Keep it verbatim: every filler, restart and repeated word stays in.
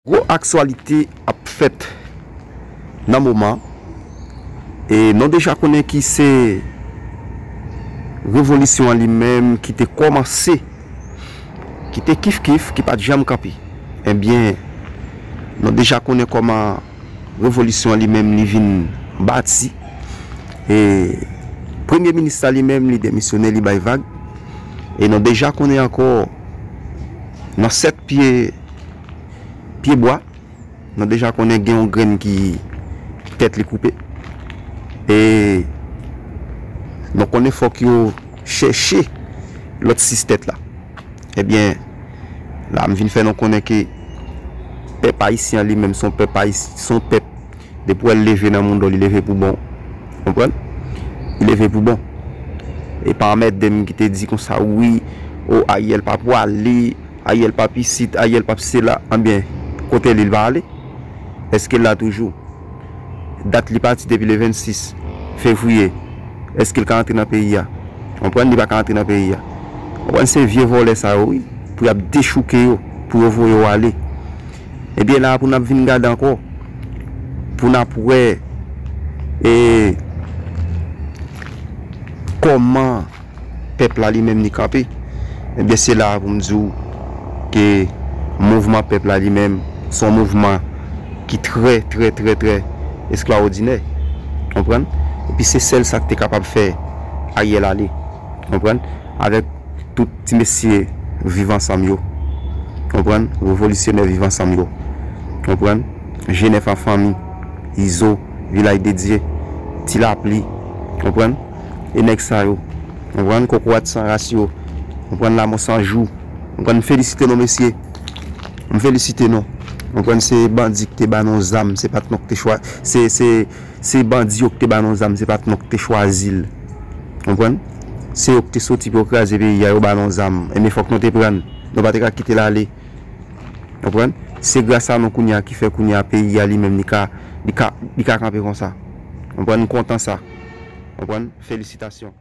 Gwo aktyalite ap fèt nan moman, e nou deja konnen ki se revolisyon an li menm ki te kòmanse, ki te kif kif, ki pa t janm kanpe. Ebyen, nou deja konnen kòman revolisyon an li menm li vin bati. E premye minis la li menm li demisyone, li bay vag. E nou deja konnen ankò nan sèt pye, pye bwa, nou deja konnen gen yon grenn ki tèt li koupe. E nou konnen fòk yo chèche lòt sis tèt la. Ebyen, la m vin fè nou konnen ke pèp ayisyen an li menm se yon pèp ayis-, se yon pèp, depi w wè l leve nan mondo, li leve pou bon. Konprann? Li leve pou bon. E pa anmède m ki te di konsa, wi, o Ariel pa pwale, Ariel p ap isit, Ariel p ap sela. Ebyen, kote li, li pa ale? Èske l la toujou? Dat li pati depi le vennsis fevriye. Èske l ka antre nan peyi a? Konprann, li pa ka antre nan peyi a. Konprann, se vye vòlè sa yo, wi, pou y ap dechouke yo, pou yo voye yo ale. Ebyen, la pou n ap vin gade ankò, pou n ap wè, e, kòman pèp la li menm li kanpe. Ebyen, se la pou m di w ke mouvman pèp la li menm, se yon mouvman ki trè, trè, trè, trè ekstraòdinè. Konprann? Epi se sèl sa k te kapab fè Ariel ale. Konprann? Avèk tout ti mesye Viv Ansanm yo. Konprann? Revolisyonè Viv Ansanm yo. Konprann? Jenèf an fanmi, Izo, Vilaj de Dye, Ti Lapli. Konprann? E nèg sa yo. Konprann? Kokorat san ras yo. Konprann? Lamò san jou. Konprann? M felisite nou, mesye. M felisite nou. Konprann? Se bandi ki te ba nou zam, se pa t nou ki te chwa-, se, se, se bandi yo ki te ba nou zam, se pa t nou ki te chwazi l. Konprann? Se yo ki te soti pou yo kraze peyi a, yo ba nou zam. Ebyen, fòk nou te pran l. Nou pa te ka kite l ale. Konprann? Se gras a nou kounye a ki fè kounye a peyi a li menm li ka, li ka, li ka kanpe konsa. Konprann? M kontan sa. Konprann? Felisitasyon.